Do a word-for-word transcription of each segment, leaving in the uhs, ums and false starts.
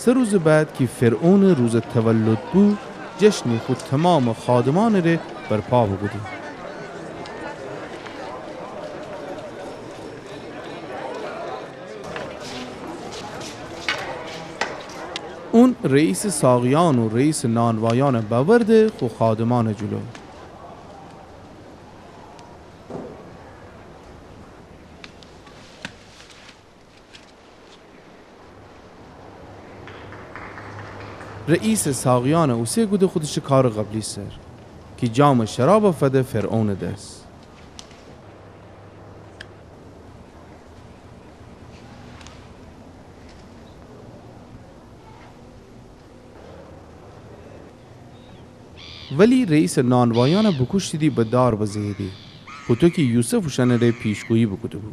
سه روزٚ بعد کی فرعونٚ روزٚ تولد بو، جشنی خو تومامٚ خادمأنٚ ره برپا بوکوده. اون رئیسٚ ساقیأن و رئیسٚ نانوایأن بأورده خو خادمأنٚ جلو. رئیسٚ ساقیأن اوسه کوده خودشٚ کارٚ قبلی سر، کی جامٚ شراب فده فرعونٚ دس. ولی رئیسٚ نانوایأن بوکوشتیدی، به دار بزهییدی، هوطو کی یوسف اوشأنٚ ره پیشگویی بوکوده‌بو.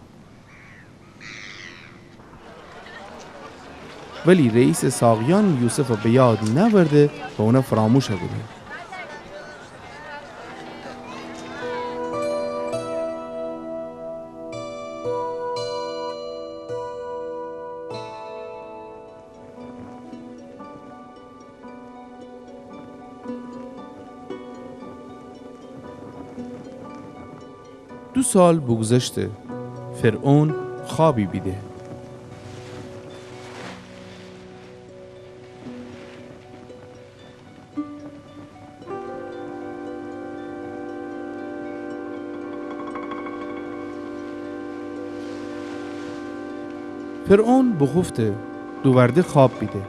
ولی رئیسٚ ساقیأن یوسف به یاد نأورده و اون فراموش کوده. دو سال بوگذشته، فرعون خوأبی بیده. فرعون بوخوفته، دوورده خوأب بیده.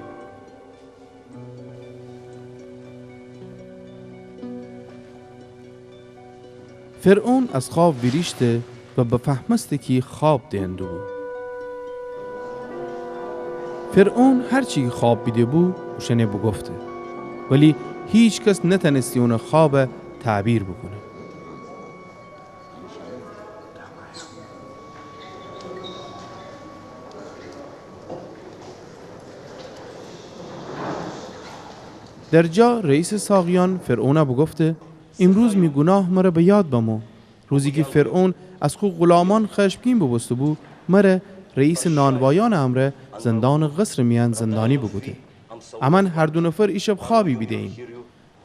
فرعون از خوأب ویریشته و بفهمسته کی خوأب دئن دوبو. فرعون هر چی کی خوأب بیده‌بو، اوشأنه بوگفته. ولی هیکس نتأنستی اونٚ خوأب تعبیر بوکونه. در جا رئیسٚ ساقیأن فرعون بوگفته، ایمروز می گوناه مر به یاد بمو. روزی کی فرعون از خو غلامأن خشمگین بوبوسته‌بو، مر رئیسٚ نانوایأنٚ امرأ زندانٚ قصرٚ میأن زندانی بوکوده. امأن هر دو نفر ایشب خوأبی بیده‌ییم.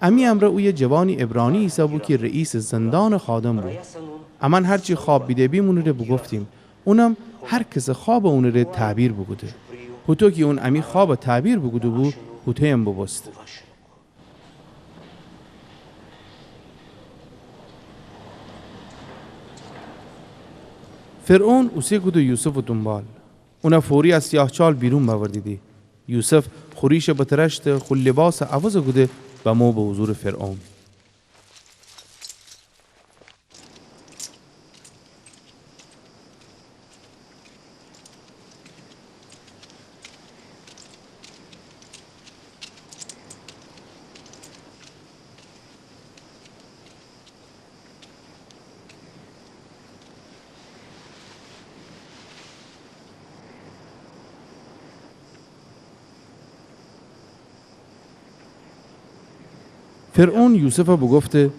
امی امرأ اویه جوانی عبرانی ایسه‌بو کی رئیسٚ زندانٚ خادم بو. امأن هر چی خوأب بیده‌بیم اونٚ ره بوگفتیم. اونم هر کسٚ خوأب اونٚ ره تعبیر بوکوده. هوطو کی اون امی خوأب تعبیر بوکوده‌بو، هوطویم بوبوسته. فرعون اوسه کوده یوسفٚ دونبال. اون فوری از سیاهچال بیرون بأوردیدی. یوسف خو ریش بترأشته، خو لباس عوض کوده، بمو به حضورٚ فرعون. فرعون یوسف بوگفته: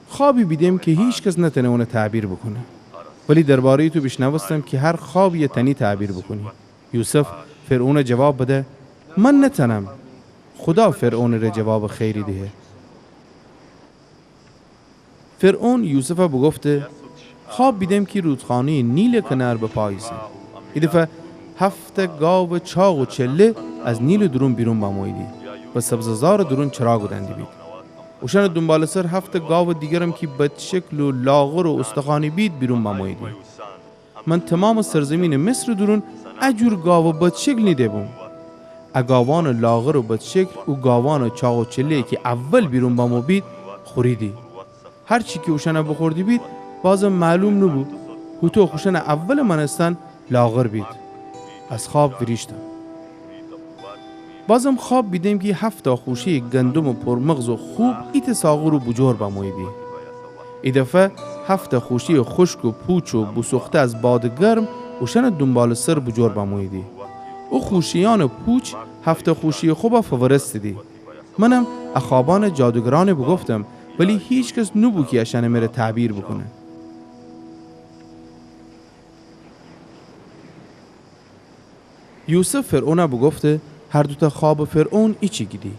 خوأبی بیدم کی هیکس نتأنه اون تعبیر بوکونه. ولی درباره‌یٚ تو بیشنوستم کی هر خوأبی تأنی تعبیر بوکونی. یوسف فرعون جواب بده: من نتأنم. خودا فرعونٚ ره جوابٚ خیری دهه. فرعون یوسف بوگفته: خوأب بیدم کی رودخانه‌یٚ نیلٚ کنار به پا ایسم. ایدفعه هفت گاوٚ چاق و چله از نیلٚ دورون بیرون بموییدی و سبزه‌زارٚ دورون چرا کودن دیبید. اوشأنٚ دونبالٚ سر هفت گاوٚ دیگرم کی بدشکل و لاغر و استخوأنی بید بیرون بموییدی. من تومامٚ سرزیمینٚ مصرٚ دورون ا جور گاوٚ بدشکل نیده‌بوم. ا گاوأنٚ لاغر و بدشکل او گاوأنٚ چاق و چله‌یی کی اول بیرون بمو بید خوریدی. هر چی کی اوشأن بوخورده بید، بازم معلوم نوبو. هوطو خوشأنٚ اولٚ مأنستن لاغر بید. از خوأب ویریشتم. بازم خوأب بیدم کی هفت خوشه‌یٚ گندمٚ پرمغزٚ خوب ایتأ ساغور بوجور بموییدی. ایدفعه هفت خوشه‌یٚ خوشک و پوچ و بوسوخته از بادٚ گرم اوشأنٚ دونبالٚ سر بوجور بموییدی. او خوشه‌یأنٚ پوچ هفت خوشه‌یٚ خو فورستیدی. منم ا خوأبأنٚ جادوگرأن بوگفتم، ولی هیکس نوبو کی اشأن مره تعبیر بوکونه. یوسف فرعون بوگفته: هر دوتأ خوابٚ فرعون ایچی گیدی.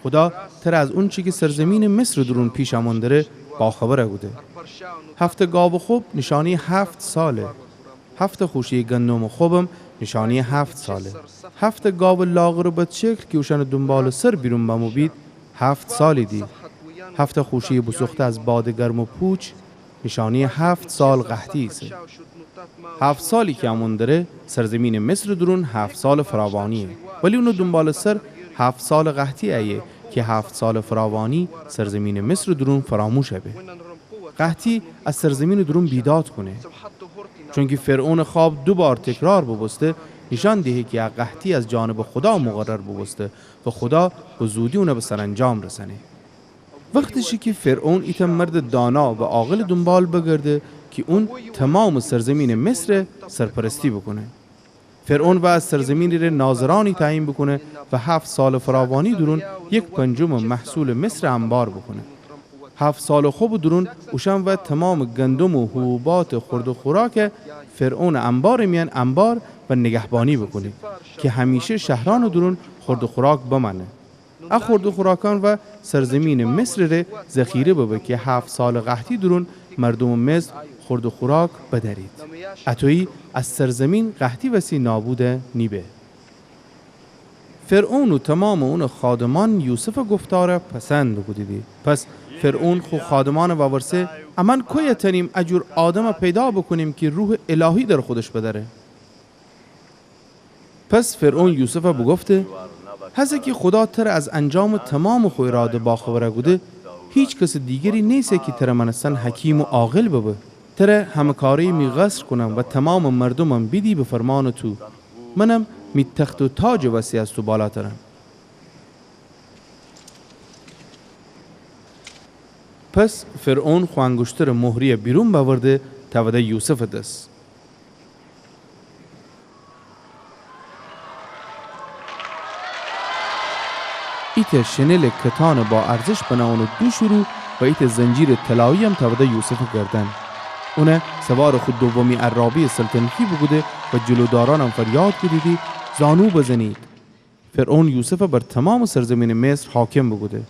خودا تره از اونچی کی سرزیمینٚ مصرٚ دورون پیش امون دره باخبر کوده. هفتأ گاوٚ خب نیشانه‌یٚ هفت ساله. هفتأ خوشه‌یٚ گندمٚ خبم نیشانه‌یٚ هفت ساله. هفتأ گاوٚ لاغرٚ بدشکل کی اوشأنٚ دونبالٚ سر بیرون بمو بید، هفت سالی دی. هفتأ خوشه‌یٚ بوسوخته از بادٚ گرم و پوچ، نیشانه‌یٚ هفت سال قحطی ایسه. هفت سالی کی امون دره، سرزیمینٚ مصرٚ دورون هفت سالٚ فراوانییه. ولی اونٚ دونبالٚ سر هفت سالٚ قحطی ایه کی هفت سالٚ فراوانی سرزیمینٚ مصرٚ دورون فراموش به. قحطی از سرزیمینٚ دورون بیداد کونه. چونکی فرعونٚ خواب دو بار تکرار بوبوسته، نیشأن دهه کی ا قحطی از جانبٚ خودا مقرر بوبوسته و خودا به زودی اون به سرانجام رسأنه. وختشه کی فرعون ایتأ مردٚ دانا و عاقلٚ دونبال بگرده کی اون تومامٚ سرزیمینٚ مصر سرپرستی بوکونه. فرعون وأ از سرزیمینی ره ناظرأنی تعیین بوکونه و هفت سالٚ فراوانی دورون یک پنجمٚ محصولٚ مصر انبار بوکونه. هفت سالٚ خبٚ دورون اوشأن وأ تومامٚ گندم و حبوباتٚ خورد و خوراک فرعونٚ انبارٚ میأن انبار و نگهبانی بوکونید کی همیشه شهرأنٚ دورون خورد و خوراک بمأنه. ا خورد و خوراکأن وأ سرزیمینٚ مصرٚ ره ذخیره ببه کی هفت سالٚ قحطی دورون مردومٚ مصر خورد و خوراک بدأرید. اطویی از سرزیمین قحطی وسی نابود نیبه. فرعون و تومامٚ اونٚ خادمأن یوسفٚ گفتار پسند بوکودیدی. پس فرعون خو خادمأن وأورسه: امأن کویه تأنیم ا جور آدم پیدا بوکونیم کی روحٚ الهی در خودش بدأره؟ پس فرعون یوسف بوگفته: هسه کی خودا تر از انجامٚ تومامٚ خو اراده باخبر کوده، هیچ کسٚ دیگری نیسه کی تر مأنستن حکیم و عاقل ببه. تر همه‌کاره‌یٚ می قصر کونم و تومامٚ مردومم بیدی به فرمانٚ تو. منم می تخت و تاجٚ وسی از تو بالاترم. پس فرعون خو انگشترٚ مهری بیرون بأورده تأوده یوسفٚ دس. ایتأ شنلٚ کتانٚ با ارزش بنه اونٚ دوشٚ رو و ایتأ زنجیرٚ طلایی‌یم تأوده یوسفٚ گردن. اون سوارٚ خو دومی عرابه‌یٚ سلطنتی بوکوده و جلودارأنم فریاد کودیدی: زانو بزنید! فرعون یوسف بر تومامٚ سرزیمینٚ مصر حاکم بوکوده.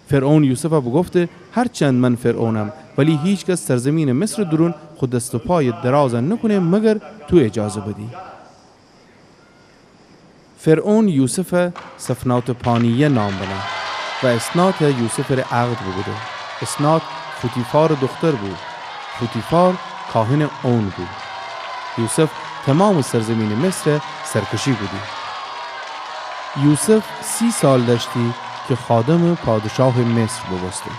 فرعون یوسف بوگفته: هرچند من فرعونم، ولی هیکس سرزیمینٚ مصرٚ دورون خو دست و پای دراز نوکونه مگر تو اجازه بدی. فرعون یوسف صفنات پانیه نام بنه و اسنات یوسف ره عقد بوکوده. اسنات فوتیفارٚ دوختر بو. فوتیفار کاهنٚ اون بو. یوسف تومامٚ سرزیمینٚ مصر سرکشی کودی. یوسف سی سال دأشتی کی خادمٚ پادشاهٚ مصر بوبوسته.